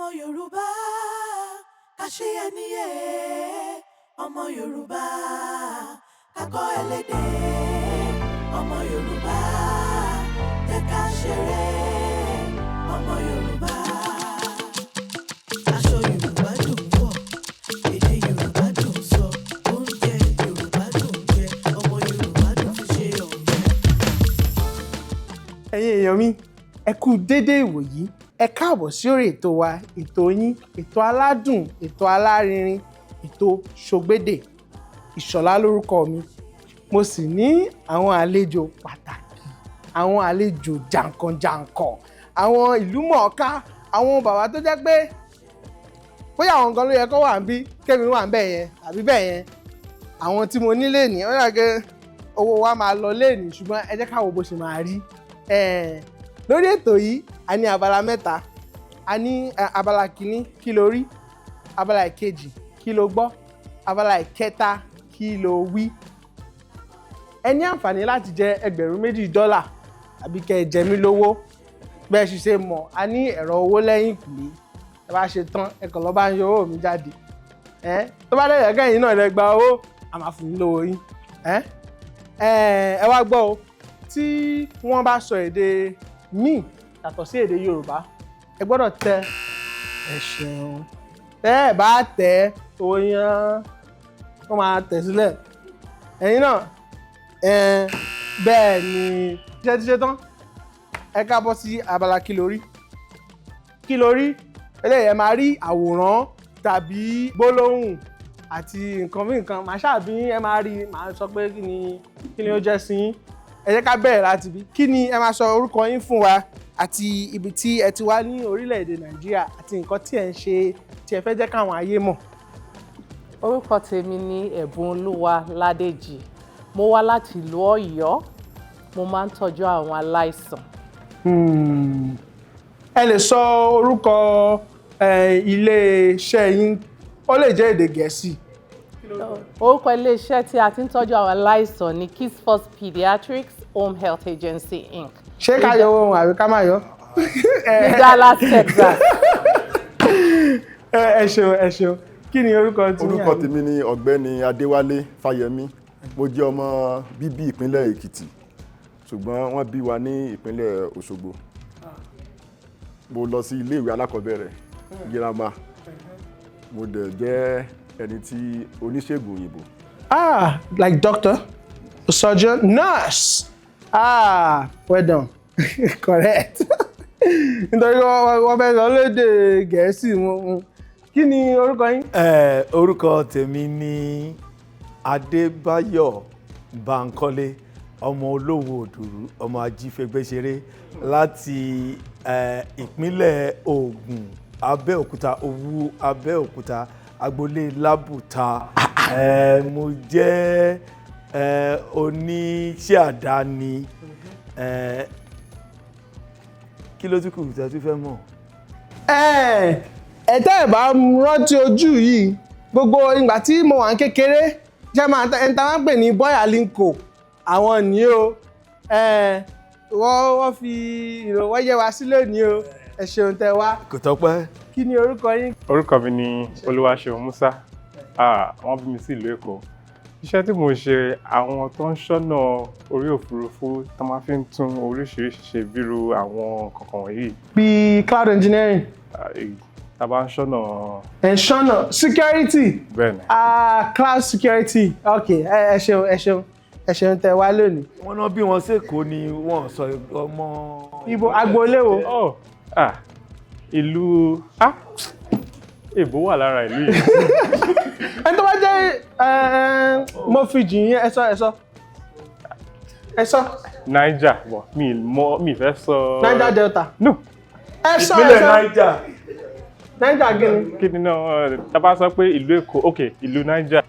Ọmọ Yorùbá, ká ṣe ẹni yẹ. Ọmọ Yorùbá, ká kọ́ elédè. Ọmọ Yorùbá, jẹ́ ká ṣeré. Ọmọ Yorùbá. Aṣọ Yorùbá dùn wọ̀, èdè Yorùbá dùn sọ, oúnjẹ Yorùbá dùn jẹ, ọmọ Yorùbá dùn fi ṣe ọ̀rẹ́. Ẹ̀yin èèyàn mi, ẹ kú dédé ìwòyí. Ẹ káàbọ̀ sí orí ètò wa, ètò yín, ètò aládùn, ètò alárinrin, ètò Ṣògbédè. Ìṣọ̀lá lórúkọ mi. Mo sì ní àwọn àlejò pàtàkì, àwọn àlejò jàǹkànjàǹkàn, àwọn ìlú mọ̀ọ́ká, àwọn bàbá tó jẹ́ pé bóyá àwọn gan ló yẹ kó wà ń bí, kémi wà ń bẹ̀ yẹn tàbí bẹ̀ yẹn. Àwọn tí mo ní lè ní ó yà kí owó wa máa lọ léèní, ṣùgbọ́n ẹ jẹ́ ká wo bó ṣe máa rí lórí ètò yìí. A ní abala mẹ́ta. A ní abala kìíní, kí ló rí? Abala ìkejì, kí ló gbọ́? Abala ìkẹta, kí ló wí? Ẹ ní àǹfààní láti jẹ 2,000 dọ́là àbí kẹ́ ẹ jẹ mí lówó. Bẹ́ẹ̀ ṣe ṣe mọ̀, a ní ẹ̀rọ owó lẹ́yìn ìkùlé. Ẹ bá ṣe tán, ẹ kàn lọ́ bá ń yọ owó mi jáde. Ẹ tó bá dẹ̀ yẹ kẹ́yìn náà lẹ gba owó, a máa fún yín lówó yín. Ẹ ẹ wá gbọ́ o, tí wọ́n bá sọ èdè míì yàtọ̀ sí èdè Yorùbá, ẹ gbọ́dọ̀ tẹ. Ẹ ṣeun. Tẹ́ ẹ bá tẹ owó yẹn, ó máa tẹ̀ sílẹ̀. Ẹ̀yin náà ẹ bẹ́ẹ̀ ni iṣẹ́ ti ṣe tán. Ẹ ká bọ́ sí abala kí ló rí. Kí ló rí eléyìí, ẹ máa rí àwòrán tàbí gbólóhùn àti nǹkan bí nǹkan màá ṣàbí, ẹ máa rí, màá sọ pé kí ni ó jẹ́ sí yín. Ẹ jẹ́ ká bẹ̀rẹ̀ láti bí. Kí ni ẹ máa sọ orúkọ yín fún wa àti ibi tí ẹ ti wá ní orílẹ̀-èdè Nàìjíríà àti nǹkan tí ẹ ń ṣe tí ẹ fẹ́ jẹ́ káwọn ayé mọ̀. Orúkọ tèmi ni Ẹ̀bùnolúwa Ládèjì. Mo wá láti ìlú Ọ̀yọ́. Mo máa ń tọ́jú àwọn aláìsàn. Ẹ lè sọ orúkọ ilé-iṣẹ́ yín, ó lè jẹ́ èdè Gẹ̀ẹ́sì. Orúkọ iléeṣẹ́ tí a ti ń tọ́jú àwọn aláìsàn ní Kids First Pediatrics Home Health Agency, Inc. Ṣé ká yọ ohun àbí ká má yọ? Ní Dallas, Texas. Ẹ ṣeun, ẹ ṣeun. Kí ni orúkọ tí yín? Orúkọ tèmi ni Ọ̀gbẹ́ni Adéwálé Fáyẹmí. Mo jẹ́ ọmọ bíbí ìpínlẹ̀ Èkìtì, ṣùgbọ́n wọ́n bí wa ní ìpínlẹ̀ Òṣogbo. Mo lọ sí iléèwé alákọ̀ọ́bẹ̀rẹ̀, girama. Mo dẹ̀ jẹ́ ẹni tí oníṣègùn òyìnbó. Ah, like doctor, surgeon, nurse. Ah, well done, correct. Nítorí wọ́n fẹ́ sọ lédè Gẹ̀ẹ́sì. Kí ni orúkọ yín? Orúkọ tèmi ni Adébáyọ̀ Bánkọ́lé, ọmọ olówó òdùrú, ọmọ ajífẹgbẹ́ṣeré láti ìpínlẹ̀ Ògùn, Abẹ́òkúta, Òwu Abẹ́òkúta, agboolé Lábùta. Mo jẹ́ oníṣẹ́ àdáni. Kí ló tún kù tí a tún fẹ́ mọ̀? Ẹ tẹ́ ẹ bá rántí ojú yìí, gbogbo ìgbà tí mo wà ní kékeré, jẹ́ máa ẹni tá a máa ń pè ní Boy Alinko, àwọn ní o. Wọ́n fi ìrànwọ́ yẹ wá sílẹ̀ ní o. Ẹ ṣeun tẹ́ wá. Kò tọ́pẹ́. Kí ni orúkọ yín? Orúkọ mi ni Olúwaṣeun Musa. Ah, wọ́n bí mi sí ìlú Èkó. Iṣẹ́ tí mo ń ṣe, àwọn tó ń ṣọ́nà orí òfurufú tó máa fi ń tún oríṣiríṣi ṣe, bírú àwọn nǹkan wọ̀nyí. Bíi cloud engineering? Ah, tá a bá ń ṣọ́nà. Ẹ̀ ṣọ́nà security? Bẹ́ẹ̀ ni. Ah, cloud security, ok. Ẹ ṣeun, ẹ ṣeun, ẹ ṣeun tẹ́ wá lónìí. Wọ́n náà bí wọn sẹ́kọ̀ọ́ ni wọ́n sọ ọmọ. Ibo agboolé wo? Oh, ah, ìlú, ah, èbó wà lára ìlú yìí. Ẹni tó bá jẹ́ mo fi jì yín, ẹ sọ, ẹ sọ, ẹ sọ. Niger bọ̀, mi mọ, mi fẹ́ sọ. Niger Delta? No. Ẹ sọ, ẹ Ìpínlẹ̀ sọ. Niger. Niger gíní? Kí ni náà, tá a bá sọ pé ìlú Èkó, ok, ìlú Niger,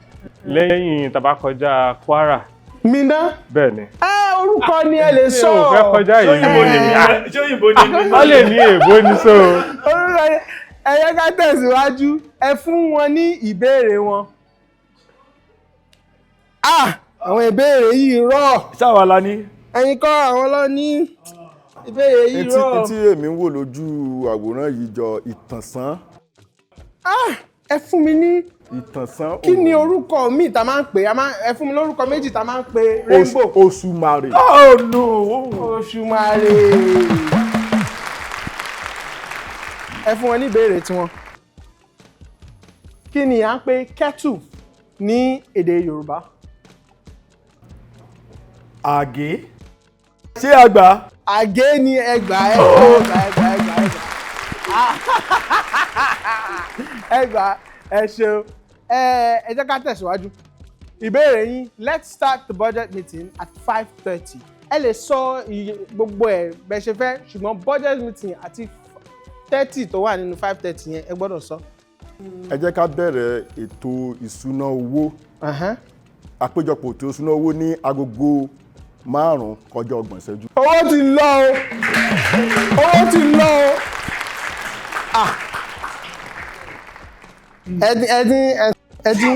lẹ́yìn tá a bá kọjá Kwara. Minna? Bẹ́ẹ̀ ni. Ẹ orúkọ ni ẹ lè sọ. Mi ò fẹ́ kọjá ìlú. Ṣóyìnbó ni ṣóyìnbó ni. Wọ́n lè ní èbó ní so. Orúkọ ni ẹ yẹ. Ká tẹ̀síwájú. Ẹ fún wọn ní ìbéèrè wọn. Ah, àwọn ìbéèrè yìí rọ̀. Ṣáwa la ní. Ẹ̀yin kọ́, àwọn lọ ní. Ìbéèrè yìí Etí rọ̀. etí èmi ń wò lójú àwòrán yìí jọ ìtànsán. Ah, ẹ fún mi ní Ìtànsán. Kí ni orúkọ míì tá a máa ń pè? Ẹ fún mi lórúkọ méjì tá a máa ń pè rainbow. Òṣùmàrè. Oh no. Òṣùmàrè. Ẹ fún wọn ní ìbéèrè tiwọn. Kí ni à ń pè kettle ní èdè Yorùbá? Àgé. Ṣé àgbà? Àgé ni. Ẹgbàá, ẹgbàá, ẹgbàá, ẹgbàá, ẹgbàá, ẹgbàá. Ẹ ṣeun. Ẹ jẹ́ ká tẹ̀síwájú. Ìbéèrè yín: let's start the budget meeting at 5:30. Ẹ lè sọ iye gbogbo ẹ̀ bẹ́ẹ̀ ṣe fẹ́, ṣùgbọ́n budget meeting àti 30 tó wà nínú 5:30 yẹn, ẹ gbọ́dọ̀ sọ. Ẹ jẹ́ ká bẹ̀rẹ̀ ètò ìṣúná owó, àpéjọpọ̀ ètò ìṣúná owó ní 5:30. Owó ti lọ o, owó ti lọ o. Ah. Ẹdín, ẹdín, ẹdín.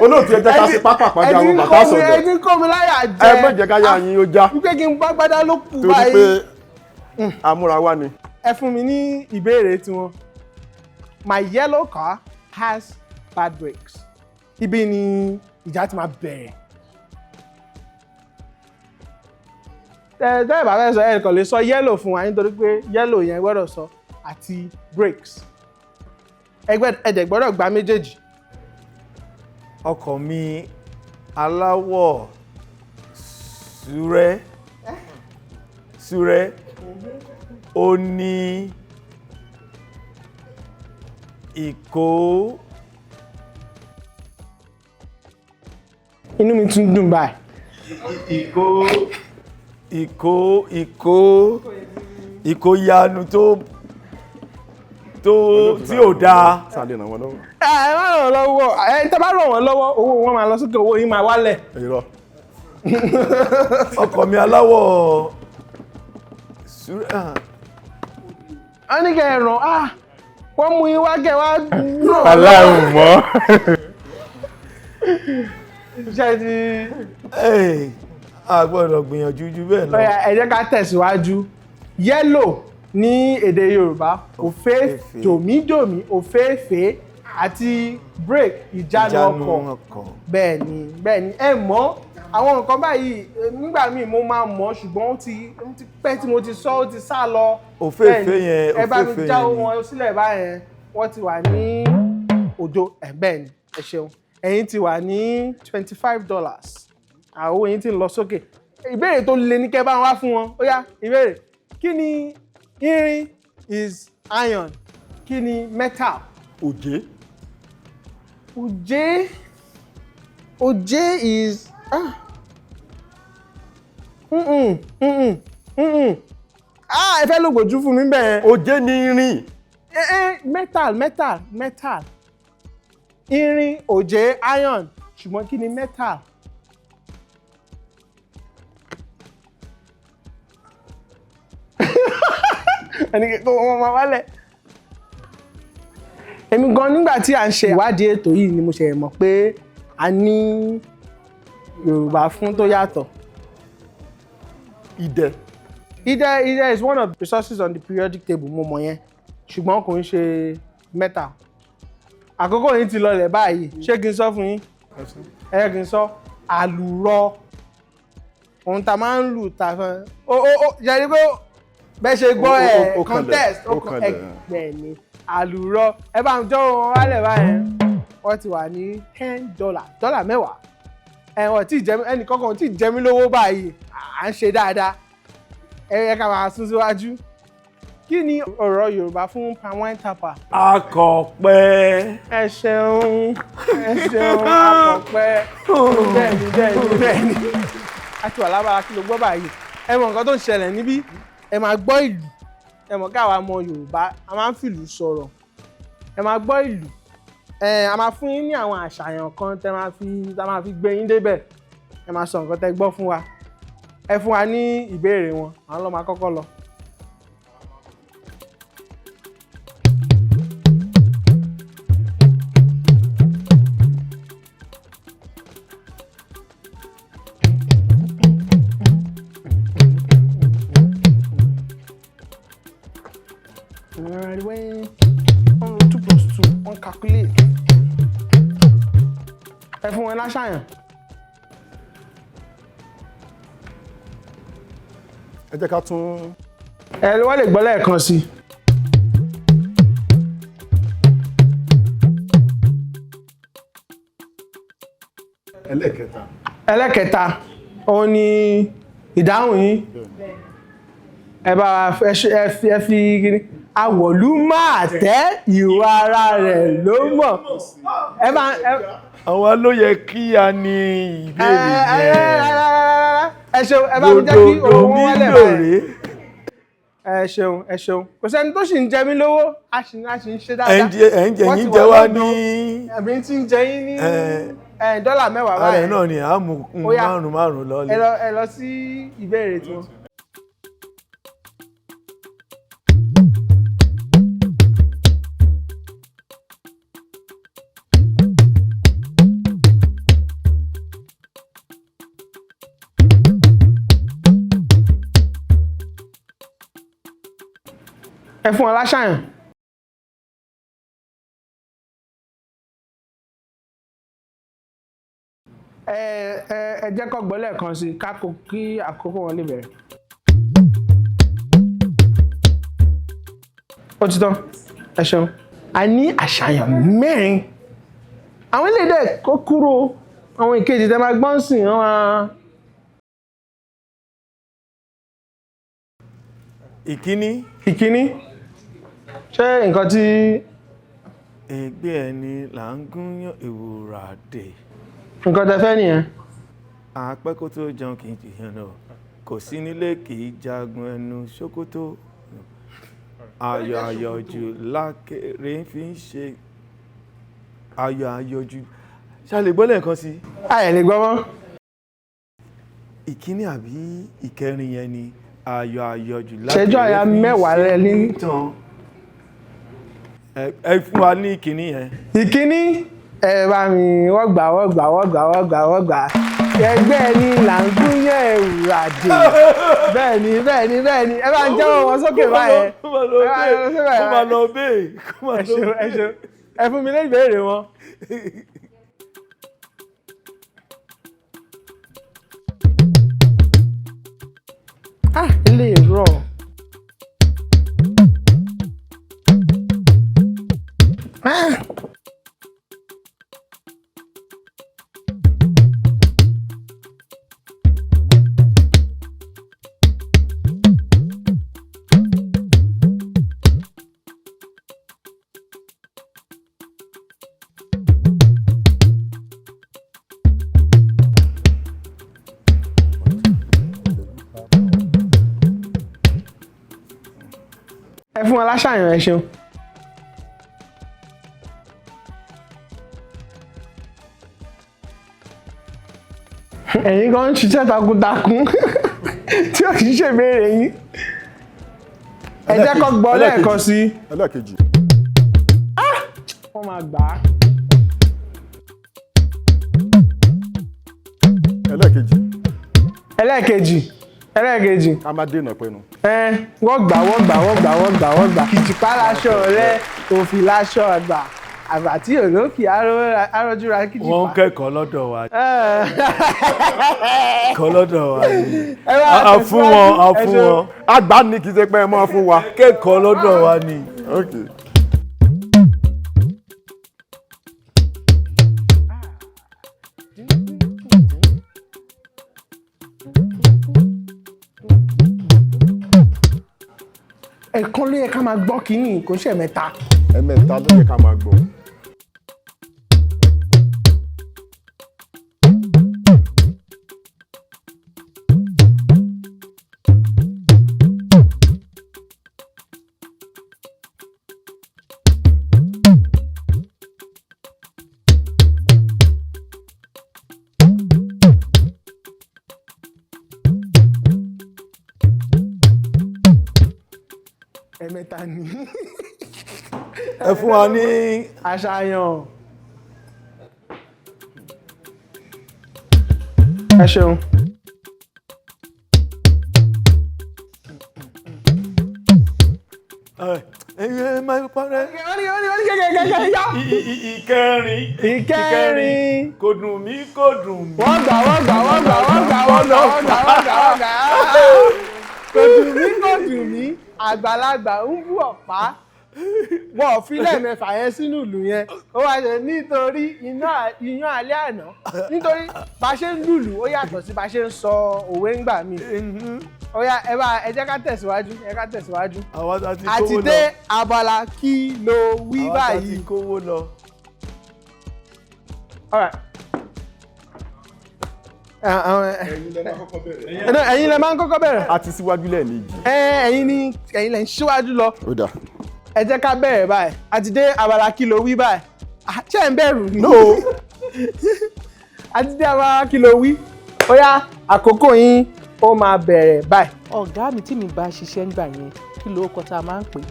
Olóòtú, ẹ jẹ́ ká ṣe pápá pàdé àwọn bàtà sọ̀dọ̀. Ẹdín kó mi láyà jẹ. Ẹ má jẹ́ ká yá yín ó já. Wípé kí n bá gbádá ló kù Torí báyìí. pé amúra wá ni. Ẹ fún mi ní ìbéèrè tiwọn. My yellow car has bad brakes. Ibi ni ìjà ti máa bẹ̀rẹ̀. Tẹ́ ẹ bá fẹ́ sọ, ẹ kàn lè sọ yellow fún wa, nítorí pé yellow yẹn gbọ́dọ̀ sọ àti brakes. Ẹgbẹ́ ẹ̀dẹ̀ gbọ́dọ̀ gba méjèèjì. Ọkọ̀ mi aláwọ̀ súrẹ́ súrẹ́, ó ní ìkó. Inú mi tún dùn báyìí. Ìkó ìkó ìkó ìkóyanu tó tí ò dáa. Sáà lè ràn wọ́n lọ́wọ́. Ẹ má ràn wọ́n lọ́wọ́. Ẹ tẹ́ bá ràn wọ́n lọ́wọ́, owó wọn máa lọ sókè, owó yín máa wálẹ̀. Irọ́. Ọkọ̀ mi aláwọ̀ súrẹ́ ah. Wọ́n ní kẹ́ ẹ ràn á, wọ́n mú yín wá kẹ́ ẹ wá ràn wọ́n. Aláìmọ̀ mọ́. Ṣe ti. Hey, a gbọ́dọ̀ gbìyànjú ju bẹ́ẹ̀ lọ. Ọ̀yá, ẹ jẹ́ ká tẹ̀síwájú. Yellow ní èdè Yorùbá, òfé. Òféèfé. Dòmídòmí, òféèfé, àti brake, ìjánu Ìjánu ọkọ̀. ọkọ̀. Bẹ́ẹ̀ ni, bẹ́ẹ̀ ni. Ẹ mọ̀ àwọn nǹkan báyìí, nígbà míì mo máa mọ̀, ṣùgbọ́n ó ti pẹ́ tí mo ti sọ, ó ti sá lọ. Òféèfé Bẹ́ẹ̀ ni, yẹn, ẹ bá mi òféèfé já yẹn ni. wọn sílẹ̀ báyẹn, wọ́n ti wà ní òdo ẹ̀. Bẹ́ẹ̀ ni, ẹ ṣeun. Ẹ̀yin ti wà ní $25, àwọn owó yín ti ń lọ sókè. Ìbéèrè tó le ní kẹ́ bá wá fún wọn. Ó yá, ìbéèrè: kí ni irin is iron, kí ni metal? Òjé. Òjé, òjé is ah mm mm mm ah, ẹ fẹ́ lògbòjú fún mi bẹ́ẹ̀. Òjé ni irin. Metal, metal, metal. Irin, òjé, iron, ṣùgbọ́n kí ni metal? Ẹni tó wọn máa wálẹ̀. Èmi gan, nígbà tí à ń ṣe ìwádìí ètò yìí ni mo ṣe mọ̀ pé a ní Yorùbá fún tó yàtọ̀. Idẹ. Idẹ, idẹ is one of the resources on the periodic table, mo mọ̀ yẹn, ṣùgbọ́n kò ń ṣe metal. Àkókò yìí ti lọlẹ̀ báyìí. Ṣé kí n sọ fún yín? Ẹ kí n sọ àlùrọ, ohun tá a máa ń lù tá a fẹ́. Ó yẹri pé bẹ́ẹ̀ ṣe gbọ́ ẹ̀ Ó kanlẹ̀, contest ó kanlẹ̀. Ẹgbẹ́ ni àlùrọ. Ẹ bá ń jọ́ wọn wálẹ̀ báyẹn, wọ́n ti wà ní $10, dọ́là 10. Ẹ wọ́n ti jẹ ẹnì kankan tí jẹ mí lówó báyìí. À ń ṣe dáadáa. Ẹ yẹ ká máa sún síwájú. Kí ni ọ̀rọ̀ Yorùbá fún palm wine tapper? Akọ̀pẹ. Ẹ ṣeun, ẹ ṣeun. Akọ̀pẹ, bẹ́ẹ̀ ni, bẹ́ẹ̀ ni, bẹ́ẹ̀ ni. A ti wà lábára kí ló gbọ́ báyìí. Ẹ mọ nǹkan tó ń ṣẹlẹ̀ níbí. Ẹ máa gbọ́ ìlù. Ẹ mọ̀ káwa mọ Yorùbá, a máa ń fìlù sọ̀rọ̀. Ẹ máa gbọ́ ìlù. Ẹ a máa fún yín ní àwọn àṣàyàn kan tẹ máa fi tá máa fi gbé yín débẹ̀. Ẹ máa sọ nǹkan tẹ gbọ́ fún wa. Ẹ fún wa ní ìbéèrè wọn. Àwọn ló máa kọ́kọ́ lọ. Wọ́n lo 2 + 2, wọ́n calculate. Ẹ fún wọn láṣàyàn. Ẹ jẹ́ ká tún. Ẹ wọ́n lè gbọ́ lẹ́ẹ̀kan sí i. Ẹlẹ́kẹta. Ẹlẹ́kẹta òun ni ìdáhùn yín. Ẹ bá wa ẹ fi kíní àwọ̀lú máa tẹ́ ìwà ara rẹ̀ ló mọ̀. Ẹ bá ẹ. Àwa ló yẹ kí a ní ìbéèrè yẹn. Ẹ ṣeun, ẹ bá mi jẹ́ kí Dòdò òun mi wálẹ̀ báyìí. lòrè. Ẹ ṣeun, ẹ ṣeun. Kò sẹ́ni tó sì ń jẹ mí lówó, a sì ń ṣe dáadáa. Ẹ̀ ń jẹ ẹ̀ ń jẹ Wọ́n yín ti jẹ wà wá lọ́dọ̀. ní. Ẹ̀mí tí ń jẹ yín ní Ẹ. $10 Ara ẹ̀ báyìí. náà ni à ń mú Ó yá. márùn márùn lọ́lẹ̀. Ẹ lọ sí ìbéèrè tiwọn. Ẹ fún wọn láṣàyàn. Ẹ ẹ ẹ jẹ́ kó gbọ́ lẹ́ẹ̀kan sí i kákò kí àkókò wọn lè bẹ̀rẹ̀. Ó ti tán, ẹ ṣeun. A ní àṣàyàn mẹ́rin. Àwọn eléyìí dẹ̀ kó kúrò, àwọn ìkejì tẹ́ máa gbọ́n sìn wọ́n máa. Ìkíní. Ìkíní, ṣé nǹkan tí Ẹgbẹ́ ẹni là ń gúnyán ìwúrà dè. nǹkan tẹ́ fẹ́ nìyẹn? Àpẹ́ kó tó jẹun kì í jìyàn náà. Kò sí nílé kì í jagun ẹnu ṣòkòtò. Ayọ̀ àyọ̀jù lákèrè fi ń ṣe ayọ̀ àyọ̀jù. Ṣá lè gbọ́ lẹ́ẹ̀kan sí i? Ayẹ̀ lè gbọ́ mọ́. Ìkíní àbí ìkẹrin yẹn ni ayọ̀ àyọ̀jù Ìṣẹ́jú àyà fi ń 10 ṣe lẹ ní. tán. Ẹ fún wa ní ìkíní yẹn. Ìkíní, ẹ bá mi wọ́n gbà, wọ́n gbà, wọ́n gbà, wọ́n gbà, wọ́n gbà. Ẹgbẹ́ ẹni là ń gúnyán ewùrà dè. Bẹ́ẹ̀ ni, bẹ́ẹ̀ ni, bẹ́ẹ̀ ni. Ẹ bá ń jẹ́wọ́ wọn sókè báyẹn. Kó máa lọ Ẹ bá ń lọ sókè bẹ́ẹ̀, kó máa báyẹn. lọ bẹ́ẹ̀, kó máa Ẹ lọ ṣeun, ẹ ṣeun. Ẹ fún mi ní ìbéèrè wọn. Ah, ilé ìrọ̀. Ah. Ẹ fún wọn láṣàyàn, ẹ ṣeun. Ẹ̀yin kan ń ṣiṣẹ́ takuntakun tí ò kì í ṣèbéèrè yín. Ẹ jẹ́ kó gbọ́ lẹ́ẹ̀kan sí i. Ẹlẹ́ẹ̀kejì. Wọ́n máa gbà á. Ẹlẹ́ẹ̀kejì. Ẹlẹ́ẹ̀kejì, ẹlẹ́ẹ̀kejì. Ká má dènà pẹnu. Ẹ wọ́n gbà, wọ́n gbà, wọ́n gbà, wọ́n gbà, wọ́n gbà. Kìjìpá láṣọ rẹ, òfì láṣọ àgbà, àgbà tí òlókì arójúra kìjìpá. Wọ́n ń kẹ́kọ̀ọ́ lọ́dọ̀ wa. Ẹ Kẹ́kọ̀ọ́ lọ́dọ̀ wa ni. Ẹ bá A fún wọn, a ẹ fún ṣeun. wọn. Àgbà ní kì í ṣe pé ẹ mọ́ fún wa. Kẹ́kọ̀ọ́ lọ́dọ̀ wa ni. Okay. Ẹ̀kan ló yẹ ká máa gbọ́ kínní, kò ń ṣe mẹ́ta. Ẹ̀mẹ́ta ló yẹ ká máa gbọ́. Ẹ̀mẹ́ta ni. Ẹ fún wa ní Àṣàyàn. Ẹ ṣeun. ẹ, Ẹ máa parẹ́. Wọ́n ní wọ́n ní wọ́n ní kẹ̀kẹ́ yá. Ìkẹrin. Ìkẹrin. Kò dùn mí, kò dùn mí. Wọ́n gbà, wọ́n gbà, wọ́n gbà, wọ́n gbà, wọ́n gbà, wọ́n gbà, wọ́n gbà, wọ́n gbà. Kò dùn mí, kò dùn mí, àgbàlagbà ń bú ọ̀pá. Wọ́n ò fi lẹ́ẹ̀mẹ́fà yẹn sínú ìlú yẹn. Ó wá ṣe nítorí iná iyán alẹ́ àná. Nítorí bá ṣe ń lùlù ó yàtọ̀ sí bá ṣe ń sọ òwe ńgbà míì. Ó yá, ẹ bá ẹ jẹ́ ká tẹ̀síwájú, ẹ ká tẹ̀síwájú. Àwa ta ti Àti kówó lọ. dé abala kí ló wí Àwa ta ti báyìí. kówó lọ. All right. Ẹ̀yin lẹ máa ń kọ́kọ́ bẹ̀rẹ̀. A ti síwájú lẹ́ẹ̀mejì. Ẹ̀yin ni ẹ̀yin lẹ ń ṣíwájú lọ. Ó dà. Ẹ jẹ́ ká bẹ̀rẹ̀ báyìí. A ti dé abala kí ló wí báyìí. Ah, ṣé ẹ̀ ń bẹ̀rù ni? No. A ti dé abala kí ló wí. Ó yá, àkókò yín ó máa bẹ̀rẹ̀ báyìí. Ọ̀gá mi tí mi bá ṣiṣẹ́ ńgbà yẹn, kí ló kọ tá a máa ń pè é?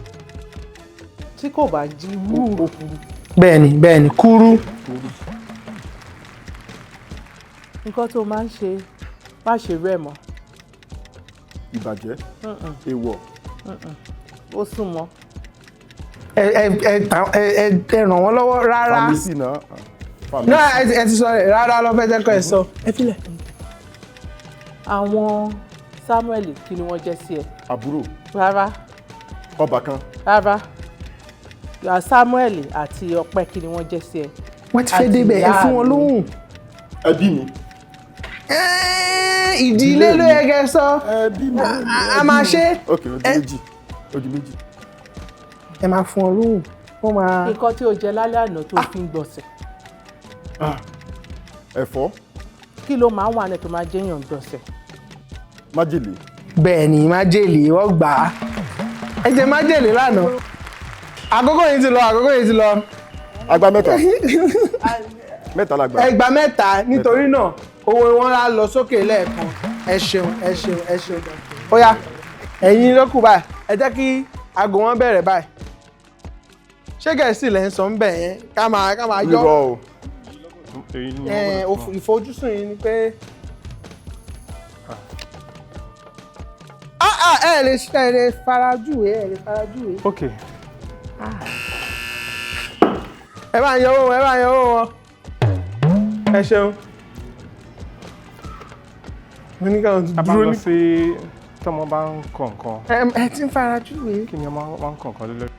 Tí kò bá jí wú. Bẹ́ẹ̀ni, bẹ́ẹ̀ni, kúrú. Nǹkan tó máa ń ṣe, má ṣe rẹ̀ mọ́. Ìbàjẹ́. Èèwọ̀. Ó sún mọ́. Ẹ ẹ ẹ ẹ ẹ ẹ ràn wọ́n lọ́wọ́ rárá. Fàmísì náà. Fàmísì. Náà ẹ ti sọ rẹ̀ rárá lọ fẹ́ jẹ́ kọ́ ẹ sọ. Ẹ filẹ̀. Àwọn Samuel, kí ni wọ́n jẹ́ sí ẹ? Àbúrò. Rárá. Ọbàkan. Rárá. Samuel àti Ọpẹ́, kí ni wọ́n jẹ́ sí ẹ? Wọ́n ti fẹ́ Àti débẹ̀, ẹ ìyá fún wọn mi. lóhùn. Ẹbí mi. Ìdílé ló yẹ kẹ́ sọ. Ẹbí mi. A máa ṣe. Ok, ó di méjì. Ó di méjì. Ẹ máa fún ọ lóhùn. Wọ́n máa. Nǹkan tí o jẹ lálẹ́ àná tó fi ń gbọ̀nsẹ̀. Ẹ̀fọ́. Kí ló máa ń wà ní tó máa jẹ́yàn gbọ̀nsẹ̀? Májèlé. Bẹ́ẹ̀ ni, májèlé, wọ́n gbà á. Ẹ jẹ májèlé lánàá. Àkókò yìí ti lọ, àkókò yìí ti lọ. Agba mẹ́ta. Mẹ́ta la gbà. Ẹgbàá mẹ́ta, nítorí náà owó wọn á lọ sókè lẹ́ẹ̀kan. Ẹ ṣeun, ẹ ṣeun, ẹ ṣeun. Ó yá, ẹ̀yin ló kù báyìí. Ẹ jẹ́ kí aago wọn bẹ̀rẹ̀ báyìí. Ṣé Gẹ̀ẹ́sì lẹ́ ń sọ ń bẹ̀ yẹn? Ká máa yọ. Irọ́ o. Èyí ni Ẹ, wọ́n gbọ́dọ̀ fún ìfojúsùn yìí ni pé ah ah, ẹ lè ṣe, ẹ lè farajúwe, ẹ lè farajúwe. wọn. Ok. Ẹ bá ń yọ owó wọn, ẹ bá ń yọ owó wọn. Ẹ ṣeun. Mo ní káwọn Tá a bá dúró lọ ní. sí tọ́mọ bá ń kọ nǹkan, Ẹ ti ń farajúwe. kí ni ọmọ máa ń kọ nǹkan lé lórí?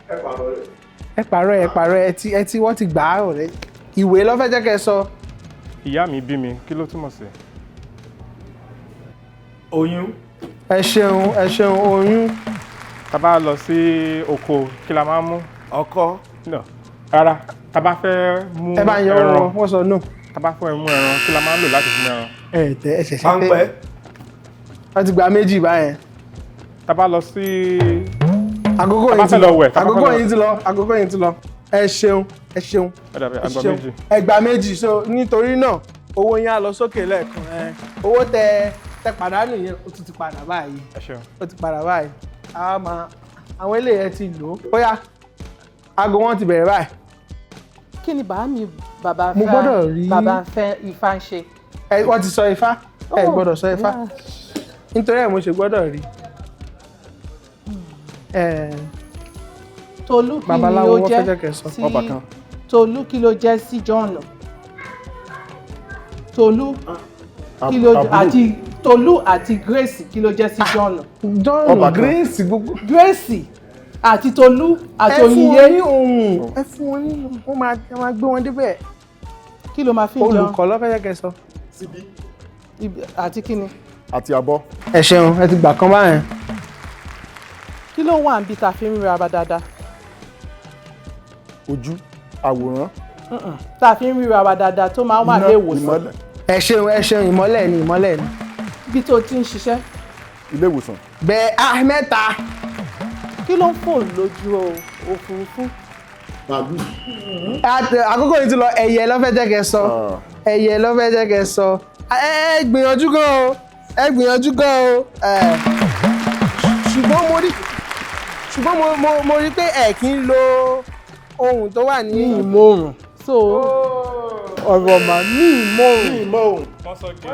Ẹ pààrọ̀, ẹ pààrọ̀, ẹ ti wọ́n ti gbà á ọ̀rẹ́. Ìwé ló fẹ́ jẹ́ kẹ́ ẹ sọ. Ìyá mi bí mi, kí ló túmọ̀ sí? Oyún. Ẹ ṣeun, ẹ ṣeun, oyún. Tá a bá lọ sí oko, kí la máa ń mú? Ọkọ́. No. Rárá, tá a bá fẹ́ mú Ẹ bá ń yọ owó ẹran, wọn, wọ́n sọ no. tá a bá fẹ́ mú ẹran, kí la máa ń lò láti fi mú ẹran? Ẹ tẹ ẹ ṣẹ̀ṣẹ̀ pé Páńpẹ́. wọ́n ti gba méjì báyẹn. Tá a bá lọ sí Àkókò Tá bá yìí ti fẹ́ lọ lọ. wẹ̀, tá bá Àkókò fẹ́ lọ yìí ti lọ. Àkókò yìí ti lọ. Ẹ ṣeun, ẹ ṣeun. Ó dàbí Ẹ àgbà ṣeun. méjì. Ẹgbàá méjì, so nítorí náà owó yín á lọ sókè lẹ́ẹ̀kan. Ẹ owó tẹ tẹ pàdánù yẹn, ó tún ti padà báyìí. Ẹ ṣeun. Ó ti padà báyìí. A máa àwọn eléyìí ti lò ó. Ó yá, aago wọn ti bẹ̀rẹ̀ báyìí. Kí ni bàá mi bàbá Mo fẹ́ gbọ́dọ̀ rí- bàbá fẹ́ Ifá ń ṣe? Ẹ wọ́n ti sọ Ifá. Ẹ Oh, gbọ́dọ̀ sọ Ifá. yeah. Nítorí ẹ̀ mo ṣe gbọ́dọ̀ rí. Ẹ Tolú, kí ni Babaláwo ó wọ́n fẹ́ jẹ́ jẹ́ kẹ́ sọ. sí Ọbàkan. Tolú, kí ló jẹ́ sí John? Tolú, kí ló Àbúrò. àti Tolú àti Grace, kí ló jẹ́ sí John? John Ọbàkan. Grace gbogbo. Grace àti Tolú àti Ẹ fún wọn Oyinye, ní ohun, ẹ fún wọn ní wọ́n máa, ẹ máa gbé wọn débẹ̀. kí ló máa fi ń jẹun? Olùkọ́ ló fẹ́ jẹ́ kẹ́ sọ. Síbí. Àti kí ni? Àti abọ́. Ẹ ṣeun, ẹ ti gbà kan báyẹn. Kí ló wà níbi tá a fi ń ríra wa dáadáa? Ojú. Àwòrán. Tá a fi ń ríra wa dáadáa tó máa ń wà Iná. ní ìwòsàn. Ìmọ́lẹ̀. Ẹ ṣeun, ẹ ṣeun, ìmọ́lẹ̀ ni, ìmọ́lẹ̀ ni. Ibi tó ti ń ṣiṣẹ́. Ilé ìwòsàn. Bẹ́ẹ̀ ah, mẹ́ta. Kí ló ń fò lójú òfurufú? Bàálù. Àkókò yìí ti lọ. Ẹyẹ ló fẹ́ jẹ́ kẹ́ sọ. Ẹyẹ ló fẹ́ jẹ́ kẹ́ sọ. Ẹ gbìyànjú gan o, ẹ gbìyànjú gan o. Ẹ ṣùgbọ́n mo rí, ṣùgbọ́n mo rí pé ẹ kì í lo ohun tó wà ní. Ìmọ̀ràn. So ọ̀rọ̀ mà ní ìmọ̀ràn.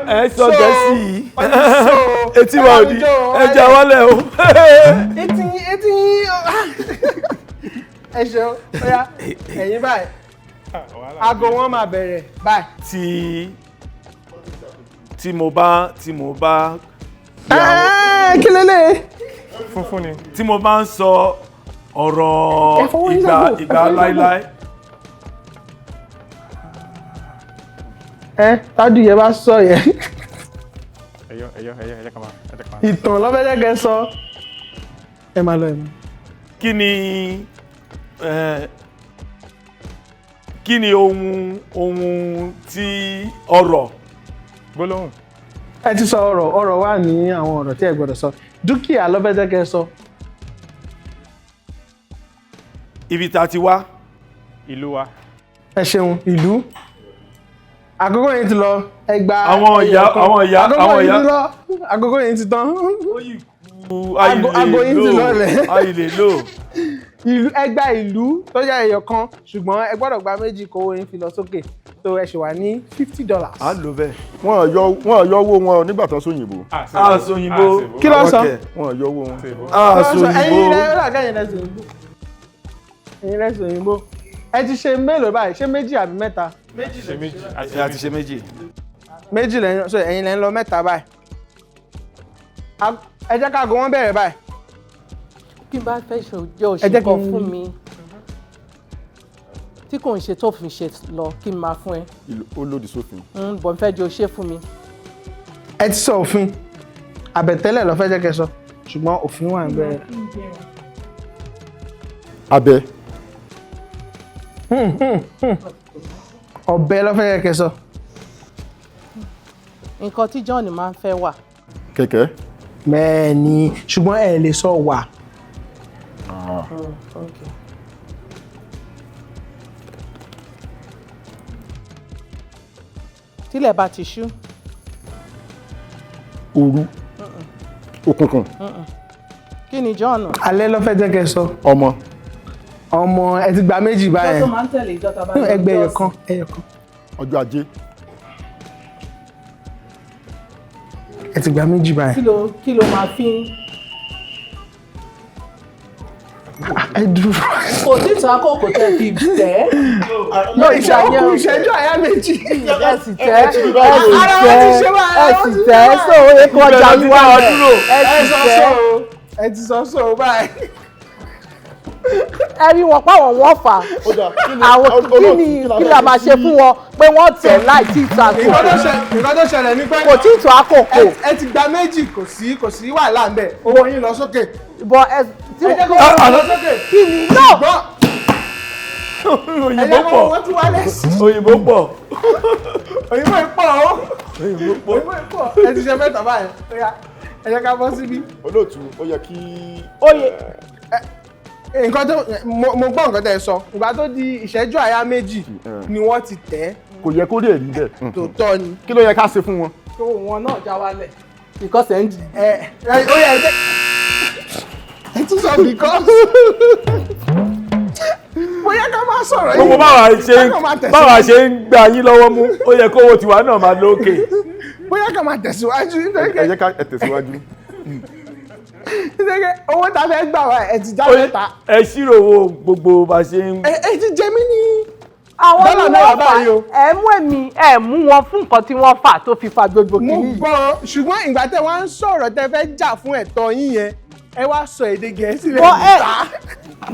Ẹ sọ Gẹ̀ẹ́sì yìí. So Etí wa ò di. Ẹ jẹ́ wálẹ̀ o. Etí yín, etí yín. Ẹ ṣeun. Ó yá, ẹ̀yin báyìí, aago wọn máa bẹ̀rẹ̀ báyìí. Tí mo bá Ẹ́ẹ̀, kí lélẹ̀? Funfun ni. Tí mo bá ń sọ ọ̀rọ̀ Ẹ fọwọ́ yín ìgbà sápò, ẹ ìgbà fọwọ́ yín sápò. láíláí. Ẹ tájú yẹn bá sọ yẹn. Ẹyọ ẹyọ ẹyọ, ẹjẹ kan máa, ẹjẹ kan máa. Ìtàn lọ́fẹ́lẹ́gẹ sọ. Ẹ máa lọ, ẹ máa. Kí ni ohun tí ọ̀rọ̀ Gbólóhùn. Ẹ ti sọ ọ̀rọ̀. Ọ̀rọ̀ wà ní àwọn ọ̀rọ̀ tí ẹ gbọ́dọ̀ sọ. Dúkìá lọ́fẹ́lẹ́gẹ sọ. Ibi tá a ti wá. Ìlú wa. Ẹ ṣeun, ìlú. Àkókò yìí ti lọ. Ẹ gba Àwọn ìyá- ẹyọ kan. àwọn ìyá- Àkókò àwọn yìí ìyá- ti lọ. Àkókò yìí ti tán. Aago yín ti lọlẹ̀. Àìlè lò. Ìlú, ẹ gba ìlú tó jẹ́ ẹyọ kan, ṣùgbọ́n ẹ gbọ́dọ̀ gba méjì kówó yín fi lọ sókè tó. Ẹ ṣì wà ní $50. À ń lò bẹ́ẹ̀. Wọ́n yọ owó wọn nígbà tó sóyìnbó. A sòyìnbó. Kí ló sọ? Wọ́n yọ owó wọn. A Ẹ̀yin lẹ sòyìnbó. ó dàgẹ́, ẹ̀yin lẹ sòyìnbó. Ẹ̀yin lẹ sòyìnbó. Ẹ ti ṣe mélòó báyìí? Ṣé méjì àbí mẹ́ta? Ṣe méjì. A ti ṣe méjì. Méjì lẹ́yìn, so ẹ̀yin lẹ́ ń lọ mẹ́ta báyìí. Ẹ jẹ́ ká aago wọn bẹ̀rẹ̀ báyìí. Kí n bá fẹ́ ṣe jẹ́ Ẹ jẹ́ kí òṣìkọ n- fún mi tí kò ń ṣe tó fi ṣe lọ, kí n máa fún ẹ. Ó lòdì sófin. Bọ̀ n fẹ́ jẹ́ o ṣe fún mi. Ẹ ti sọ òfin. Àbẹ̀tẹ́lẹ̀ ló fẹ́ jẹ́ kẹ́ sọ, ṣùgbọ́n òfin wà ń bẹ̀rẹ̀. Abẹ. Ọ̀bẹ ló fẹ́ jẹ́ kẹ́ sọ. Nǹkan tí John máa ń fẹ́ wà. Kẹ̀kẹ́. Bẹ́ẹ̀ ni, ṣùgbọ́n ẹ lè sọ wà. Okay. Tílẹ̀ bá ti ṣú. Òru, òkùnkùn. Kí ni John? Alẹ́ ló fẹ́ jẹ́ kẹ́ sọ. Ọmọ. Ọmọ, ẹ ti gba méjì báyẹn. Tó máa ń tẹ̀lé ìjọ tá a bá lọ Ẹgbẹ́ ẹyọ jọ́sìn. kan, ẹyọ kan. Ọjọ́ ajé. Ẹ ti gba méjì báyẹn. Kí ló máa fi ń Ẹ dúró. Kò tí tó àkókò tẹ́ fi tẹ́. No, ìṣẹ́jú kù, ìṣẹ́jú àyá méjì. Ẹ sì tẹ́, ẹ sì Ara wọn ti ṣe wá, tẹ́, ara ẹ wọn sì ti ṣe tẹ́ wá. so ó kọjá Ibẹ̀ ló ti wá dá wa bẹ̀. dúró. Ẹ Ẹ sì sọ tẹ́. sọ o. Ẹ ti sọ sọ o báyìí. Ẹ rí wọn páwọn wọn fà àwọn. Kí ni kí la máa ṣe fún wọn pé wọ́n tẹ̀ láì tí ì tó Nǹkan tó àkókò? nǹkan tó ṣẹlẹ̀ ni pé Kò tí ì tó àkókò. ẹ ti gba méjì, kò sí wàhálà ń bẹ̀. Owó yín lọ sókè. Bọ ẹ tí Ẹ jẹ́ kó owó yín lọ sókè. Kí ni náà? Ṣùgbọ́n ẹ Òyìnbó jẹ́ kó pọ̀. owó tún wálẹ̀ sí. Òyìnbó pọ̀. Òyìnbó yìí pọ̀ o. Òyìnbó pọ̀. Òyìnbó yìí pọ̀. Ẹ ti ṣe mẹ́ta báyìí. Ó yá, ẹ jẹ́ ká bọ́ síbí. Olóòtú, ó yẹ kí Oyè. Nǹkan tó mo gbọ́, nǹkan tẹ́ ẹ sọ, ìgbà tó di ìṣẹ́jú àyá méjì ni wọ́n ti tẹ̀ ẹ́. Kò yẹ kó lè rí bẹ́ẹ̀. Tòótọ́ ni. Kí ló yẹ ká ṣe fún wọn? Tó wọn náà já wálẹ̀ because ẹ̀ ń Ẹ ẹ, ó yẹ, ẹ jẹ́ ẹ tún sọ because bóyá ká máa sọ̀rọ̀ yìí. Gbogbo báwa ṣe Ká kàn máa tẹ̀síwájú. báwa ṣe ń gbà yín lọ́wọ́ mú, ó yẹ kówó tiwa náà máa lókè. Bóyá ká máa tẹ̀síwájú nítorí Ẹ pé jẹ́ ká ẹ tẹ̀síwájú. nítorí pé owó tá a fẹ́ gbà wá, ẹ ti já mẹ́ta. Ẹ ṣírò owó gbogbo bá ṣe ń. Ẹ ti jẹ mí ní Àwọn dọ́là ni mẹ́wàá wọ́n fà báyìí o. Ẹ mú èmi, ẹ mú wọn fún nǹkan tí wọ́n fà tó fi fa gbogbo Mo kìíní. gbọ́, ṣùgbọ́n ìgbà tẹ́ wá ń sọ̀rọ̀, tẹ́ fẹ́ jà fún ẹ̀tọ́ yín yẹn, ẹ wá sọ èdè Gẹ̀ẹ́sì lẹ́nu Bọ́ ẹ- ta.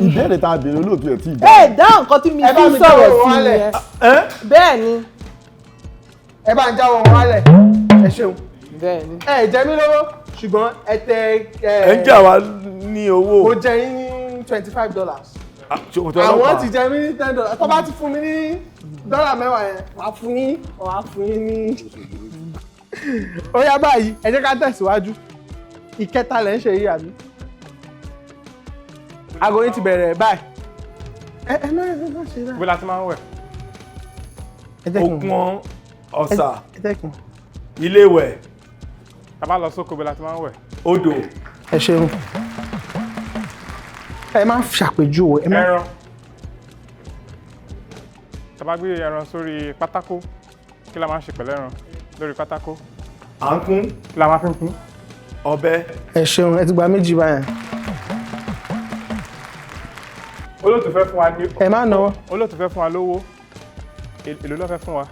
Ìbéèrè tá a béèrè, olóòtú ẹ̀ tí ì Ẹ dá nǹkan tí mi Ẹ bá fi mi sọ̀rọ̀ jáwọ́ sí wálẹ̀. yẹn. Bẹ́ẹ̀ ni. Ẹ bá ń jáwọ́ wọn wálẹ̀, ẹ ṣeun. Bẹ́ẹ̀ ni. Ẹ jẹ mí lówó, ṣùgbọ́n ẹ tẹ ẹ. Ẹ ń jà wá ní owó. Mo jẹ yín ní $25. Ṣòkòtò Àwọn ọlọ́pàá. ti jẹ mí ní $10. Tó bá ti fún mi ní dọ́là mẹ́wàá yẹn, wàá fún yín ní. Ó yá báyìí, ẹ jẹ́ ká tẹ̀síwájú. Ìkẹta lẹ̀ ń ṣe yìí, àbí? Aago yín ti bẹ̀rẹ̀ báyìí. Ẹ má ṣe báyìí. Bó la ti máa ń wẹ̀? Ẹ jẹ́ kí n Òkun, ọ̀sà. Ẹ jẹ́ kí n. Iléèwẹ̀. Tá a bá lọ sóko, bó la ti máa ń wẹ̀? Odò. Ẹ ṣeun. Ẹ má ṣàpèjúwe, ẹ má. Ẹran. Tá a bá gbé ẹran sórí pátákó, kí la máa ń ṣe pẹ̀lú ẹran lórí pátákó? À ń kún. Kí la máa fi ń kún? Ọ̀bẹ. Ẹ ṣeun, ẹ ti gba méjì báyẹn. Olóòtú fẹ́ fún wa ní. Ẹ má náwó. Olóòtú fẹ́ fún wa lówó. Èló ló fẹ́ fún wa?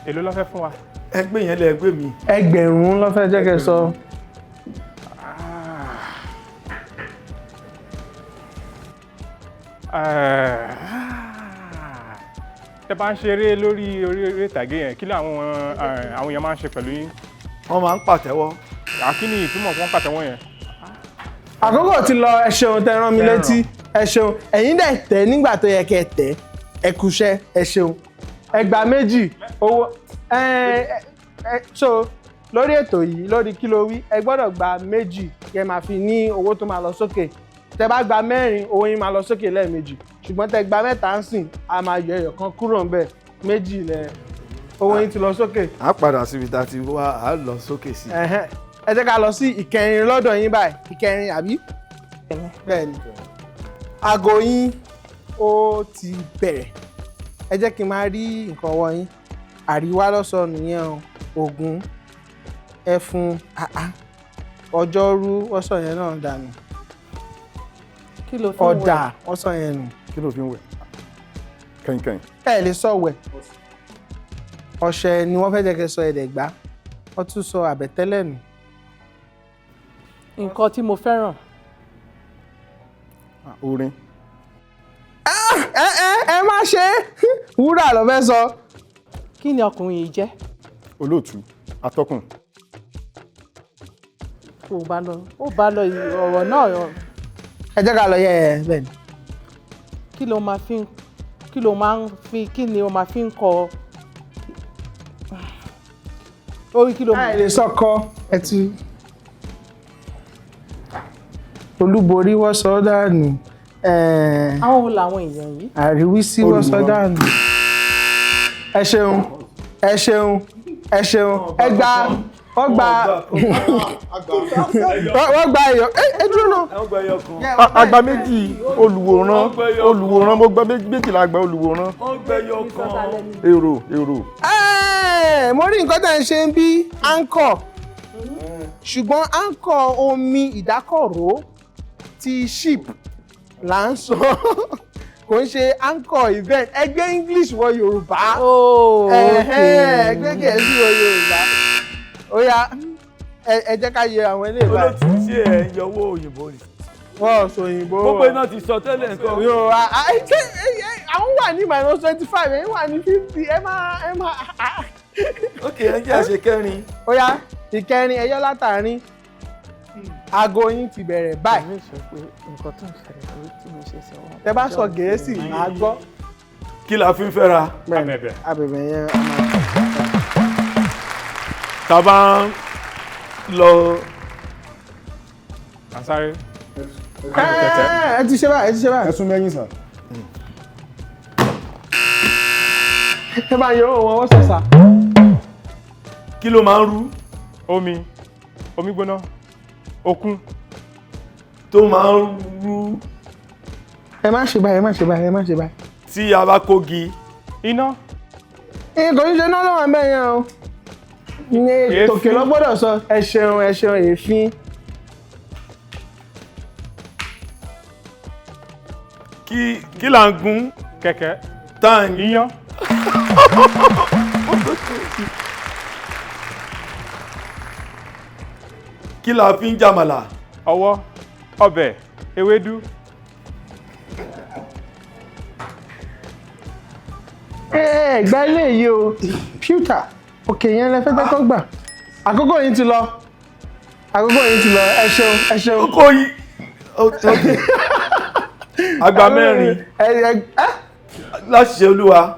Èló ló fẹ́ fún wa? Ẹgbẹ́ yẹn lẹ ẹgbẹ́ mi. 1,000 ló fẹ́ jẹ́ kẹ́ sọ. Tẹ́ bá ń ṣeré lórí orí eré ìtàgé yẹn, kí làwọn àwọn èèyàn máa ń ṣe pẹ̀lú yín? Wọ́n máa ń pàtẹ́wọ́. Kí ni ìtumọ̀ fún pàtẹ́wọ́ yẹn? Àkókò ti lọ. Ẹ ṣeun tẹ́ rán mi létí, ẹ ṣeun. Ẹ̀yin dẹ̀ tẹ̀ nígbà tó yẹ kẹ́ tẹ̀. Ẹ kúṣẹ́, ẹ ṣeun. 2,000 owó ẹ ẹ. So lórí ètò yìí, lórí Kí Ló Wí, ẹ gbọ́dọ̀ gba 2 kẹ́ máa fi ní owó tó máa lọ sókè. Tẹ́ bá gba 4, owó yín máa lọ sókè lẹ́ẹ̀mejì, ṣùgbọ́n tẹ́ gba 3 ń sìn, a máa yọ ẹyọ kan kúrò ńbẹ̀. 2 lẹ owó yín ti lọ sókè. À padà síbi tá a ti wá, à lọ sókè sí. Ẹ̀hẹ́n. Ẹ jẹ́ ká lọ sí ìkẹrin lọ́dọ̀ yín báyìí. Ìkẹrin, àbí? Bẹ́ẹ̀ ni. Aago yín ó ti bẹ̀rẹ̀. Ẹ jẹ́ kí n máa rí nǹkan ọwọ́ yín. Àríwá lọ́sọ̀nù yẹn o, Ògún, ẹfun, àá, ọjọ́rú wọ́sọ̀ yẹn náà dànù. Kí ló fi ń wẹ̀? Ọ̀dà wọ́sọ̀ yẹn nù. Kí ló fi ń wẹ̀? Kẹ̀kẹ́. Ẹ lè sọ wẹ̀. Ọṣẹ ni wọ́n fẹ́ jẹ́ kẹ́ sọ, ẹ̀ẹ́dẹ̀gbá. Wọ́n tún sọ àbẹ̀tẹ́lẹ̀ nù. Nǹkan tí mo fẹ́ràn. Orin. Ẹ ẹ ẹ má ṣe é, wúrà ló fẹ́ sọ. Kí ni ọkùnrin yìí jẹ́? Olóòtú, atọ́kùn. Kò bá lọ, ó bá lọ ọ̀rọ̀ náà. Ẹ jẹ́ ká lọ yẹ ẹ bẹ́ẹ̀ ni. Kí ló máa fi ń kí ló máa ń fi kí ni o máa fi ń kọ orí? Kí ló Ẹ lè sọkọ ẹ ti olúborí wọ́n sọ ọ́ dànù. Àwọn wo làwọn èèyàn yìí? Àríwísí wọ́n sọ Olùwòran. dànù. Ẹ ṣeun, ẹ ṣeun, ẹ ṣeun. Ẹ gba, wọ́n gba, wọ́n gba èèyàn. Ẹ dúró náà. Wọ́n gba ẹyọ kan. Agba 2 olùwòran, olùwòran. Mo gba 12, gba olùwòran. Wọ́n gba ẹyọ kan. Èrò, èrò. Ẹ́ẹ̀, mo rí nǹkan tá à ń ṣe ń bí anchor, ṣùgbọ́n anchor omi ìdákọ̀ró ti ship là ń sọ, kò ń ṣe anchor event. Ẹgbẹ́ English wọ Yorùbá. Oh, Ẹ̀hẹ́n, ẹgbẹ́ Gẹ̀ẹ́sì wọ Yorùbá. Ó yá, ẹ jẹ́ ká yẹ àwọn eléyìí báyìí. Olóòtú, ṣé ẹ ń yọwọ́ òyìnbó ni? Wọ́n ò sọ òyìnbó. Gbogbo iná ti sọ tẹ́lẹ̀ nǹkan. Yóò ṣé àwọn wà ní minus 25, ẹ̀yin wà ní 50. Ẹ máa ẹ máa. Ok, ẹ jẹ́ àṣẹ kẹrin. Ó yá, ìkẹrin, ẹyọ látàrin. Aago yín ti bẹ̀rẹ̀ báyìí. Èmi sọ pé nǹkan tó ń ṣẹlẹ̀ lórí tí mo ṣe sọ wọn. Tẹ bá sọ Gẹ̀ẹ́sì, màá gbọ́. Kí la fi ń fẹ́ra? Abẹ̀bẹ̀. Abẹ̀bẹ̀ yẹn a máa. Tá a bá ń lọ. À ń sáré. Ẹ ti ṣe báyìí, ẹ ti ṣe báyìí. Ẹ sún mẹ́yìn sà. Ẹ bá yọ owó wọn, wọ́n sọ̀sà. Kí ló máa ń rú? Omi, omi gbóná, òkun. Tó máa ń rú. Ẹ má ṣe báyìí, ẹ má ṣe báyìí, ẹ má ṣe báyìí. Tí a bá kógi. Iná. Ẹ kò ní ṣe náà lọ́wọ́ àmẹ́ yẹn o. Ní Èéfín. tòkè lọ gbọ́dọ̀ sọ. Ẹ ṣeun, ẹ ṣeun, èéfín. Kí là ń gún? Kẹ̀kẹ́. Tá à ń Iyán. Kí la fi ń jàmàlà? Ọwọ́, ọbẹ̀, ewédú. Ẹ ẹ gba ilé yìí o, pewter òkè yẹn lẹ fẹ́ jẹ́ kó gbà. Àkókò yín ti lọ, àkókò yín ti lọ. Ẹ ṣeun, ẹ ṣeun. Kókó yìí. Ok. Agba 4. Ẹ ẹ ẹ. Láti ṣe olúwa.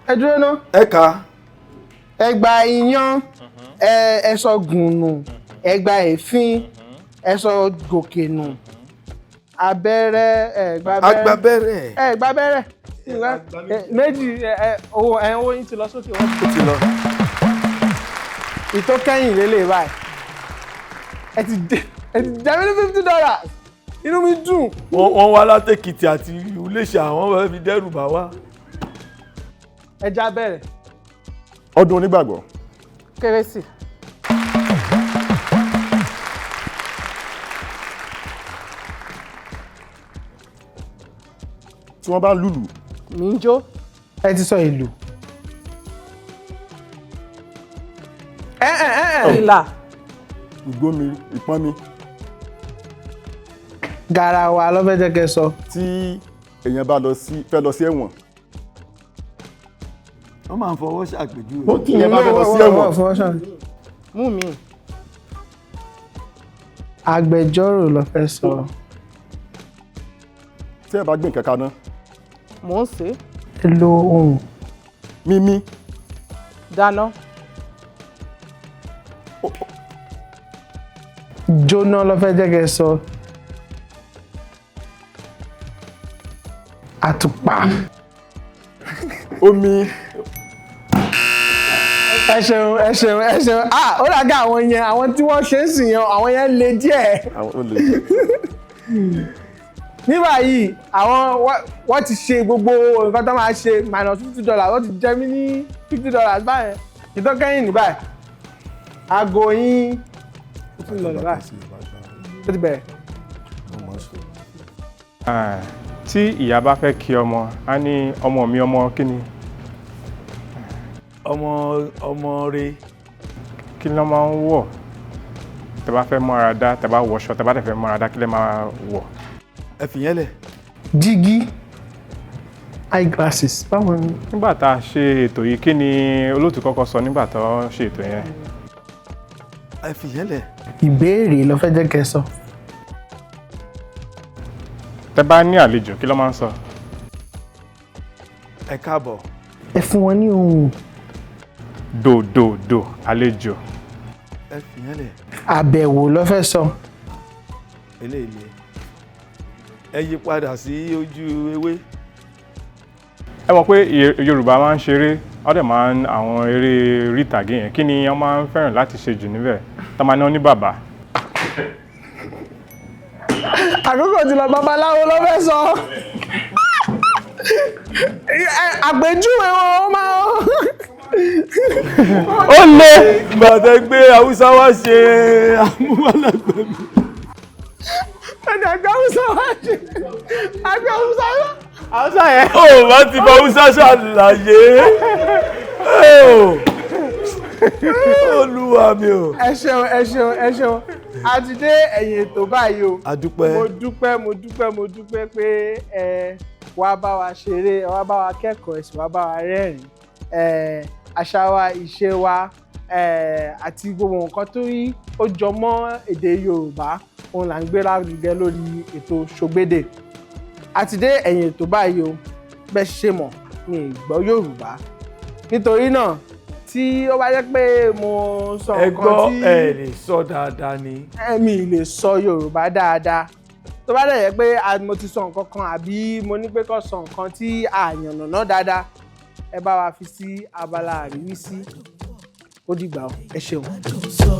Ẹ dúró ná. Ẹ kà. Ẹ gba iyán, ẹ sọ gùnù, ẹ gba èéfín, ẹ sọ gòkè nù, abẹ́rẹ́, ẹ gba abẹ́rẹ́. Agba bẹ́rẹ̀. Ẹ gba abẹ́rẹ́ 2. Ẹ owó yín ti lọ sókè, wọ́n Ó ti lọ. Ìtókẹ́yìn lélẹ̀ báyìí. Ẹ ti jẹ mí ní $50, inú mi dùn. Wọ́n wá látèkìtì àti Iléṣà, àwọn fẹ́ fi dẹ́rù bà wá. Ẹ já bẹ̀rẹ̀. Ọdún onígbàgbọ́. Kérésì. Tí wọ́n bá lùlù. Mi ń jó. Ẹ ti sọ ìlù. Ẹ ẹ ẹ ẹ Ìlà. Ìgbómi, ìpọ́nmi. Garawa ló fẹ́ jẹ́ kẹ́ sọ. Tí èèyàn bá lọ sí fẹ́ lọ sí ẹ̀wọ̀n. Wọ́n máa ń fọwọ́ ṣàpèjúwe. Tí èèyàn bá fẹ́ lọ sí ẹ̀wọ̀n. Mú mi. Agbẹjọ́rò ló fẹ́ sọ. Tí ẹ bá gbé nǹkan kaná. Mò ń sè é. Ẹ lo ohùn. Mímí. Dáná. Jóná ló fẹ́ jẹ́ kẹ́ sọ. Àtùpà. Omi. Ẹ ṣeun, ẹ ṣeun, ẹ ṣeun. Ah, ó dàgbà àwọn yẹn, àwọn tí wọ́n ṣe ń sìn yẹn, àwọn yẹn le díẹ̀. Àwọn olè. Ní báyìí, àwọn wọ́n ti ṣe gbogbo nǹkan tó máa ṣe minus $50, wọ́n ti jẹ mí ní $50 báyẹn. Ìtọ́kẹ́yìn ní báyìí. Aago yín ó ti ń lọ lọ báyìí. Ó ti bẹ̀rẹ̀. Ah, tí ìyá bá fẹ́ kí ọmọ, á ní ọmọ mi, ọmọ kí ni? Ọmọ ọmọ re. Kí ló máa ń wọ̀? Tẹ́ bá fẹ́ mọ́ra dá, tẹ́ bá wọṣọ, tẹ́ bá dẹ̀ fẹ́ mọ́ra dá, kí lẹ máa wọ̀? Ẹ fìyẹn lẹ̀. Jígí. Eyeglasses. Báwo ni? Nígbà tá a ṣe ètò yìí, kí ni olóòtú kọ́kọ́ sọ nígbà tó ṣe ètò yẹn? Ẹ fìyẹn lẹ̀. Ìbéèrè ló fẹ́ jẹ́ kẹ́ sọ. Tẹ́ bá ní àlejò, kí ló máa ń sọ? Ẹ káàbọ̀. Ẹ fún wọn ní ohùn. Dò dò dò, àlejò. Ẹ fìyẹn lẹ̀. Àbẹ̀wò ló fẹ́ sọ. Eléyìí le. Ẹ yí padà sí ojú ewé. Ẹ mọ̀ pé Yorùbá máa ń ṣeré, wọ́n dẹ̀ máa ń àwọn eré orí ìtàgé yẹn. Kí ni wọ́n máa ń fẹ́ràn láti ṣe jù níbẹ̀? Tá máa ní wọ́n ní bàbá. Àkókò ti lọ, babaláwo ló fẹ́ sọ. Àpèjúwe wọn ó máa ń. Ó le. Gbàtẹ́ gbé Haúsá wá ṣe amúhálàgbẹ̀ mi. Ẹni àgbẹ̀ Haúsá wá ṣe. Àgbẹ̀ Haúsá wá. Haúsá yẹn. Ó bá ti bá Haúsá ṣàlàyé. Olúwa mi o. Ẹ ṣeun, ẹ ṣeun, ẹ ṣeun. A ti dé ẹ̀yìn ètò báyìí o. A dúpẹ́. Mo dúpẹ́, mo dúpẹ́, mo dúpẹ́ pé ẹ wá bá wa ṣeré, ẹ wá bá wa kẹ́kọ̀ọ́, ẹ sì wá bá wa rẹ́rìn-ín. Àṣà wa, ìṣe wa, àti gbogbo nǹkan tó rí ó jọ mọ́ èdè Yorùbá, òun là ń gbé lárugẹ lórí ètò Ṣògbédè. A ti dé ẹ̀yìn ètò báyìí o. Bẹ́ẹ̀ ṣe mọ̀, mi ì gbọ́ Yorùbá. Nítorí náà, tí ó bá jẹ́ pé mo sọ Ẹ nǹkan gbọ́, tí ẹ lè sọ dáadáa ni. Mi lè sọ Yorùbá dáadáa. Tó bá dẹ̀ jẹ́ pé mo ti sọ nǹkan kan àbí mo ní pé kó sọ nǹkan tí a yànnàná dáadáa, ẹ bá wa fi sí abala àríwísí. Ó dìgbà o, ẹ ṣeun. Dùn sọ.